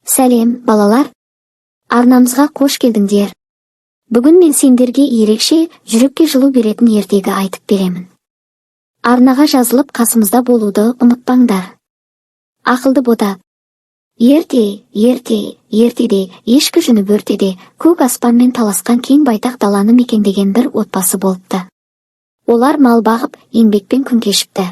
Сәлем, балалар! Арнамызға қош келдіңдер. Бүгін мен сендерге ерекше, жүрекке жылу беретін ертегі айтып беремін. Арнаға жазылып, қасымызда болуды ұмытпаңдар. Ақылды бота. Ерте, ерте, ертеде, ешкі жүні бөртеде, көк аспанмен таласқан кең байтақ даланы мекендеген бір отбасы болыпты. Олар мал бағып, еңбекпен күн кешіпті.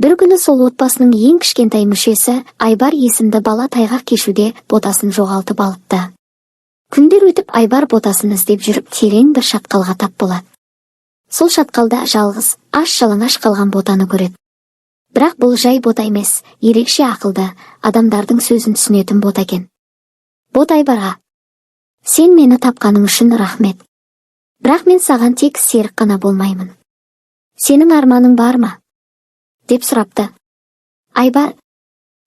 Бір күні сол отбасының ең кішкентай мүшесі Айбар есімді бала тайғақ кешуде ботасын жоғалтып алыпты. Күндер өтіп, Айбар ботасын іздеп жүріп, терең бір шатқалға тап болады. Сол шатқалда жалғыз, аш жалаңаш қалған ботаны көреді. Бірақ бұл жай бота емес, ерекше ақылды, адамдардың сөзін түсінетін бота екен. Бота Айбарға: «Сен мені тапқаның үшін рахмет. Бірақ мен саған тек серік қана болмаймын. Сенің арманың бар ма?» – деп сұрапты. Айбар: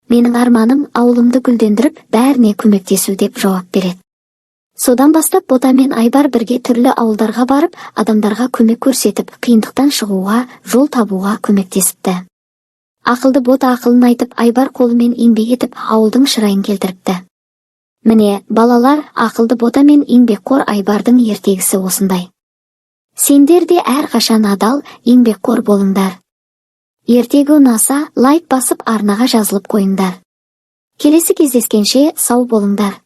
«Менің арманым – ауылымды гүлдендіріп, бәріне көмектесу», – деп жауап береді. Содан бастап бота мен Айбар бірге түрлі ауылдарға барып, адамдарға көмек көрсетіп, қиындықтан шығуға, жол табуға көмектесіпті. Ақылды бота ақылын айтып, Айбар қолымен еңбек етіп, ауылдың шырайын келтіріпті. Міне, балалар, ақылды бота мен еңбекқор Айбардың ертегісі осындай. Сендер де әрқашан адал, еңбекқор болыңдар. Ертегі ұнаса, лайк басып, арнаға жазылып қойыңдар. Келесі кездескенше сау болыңдар.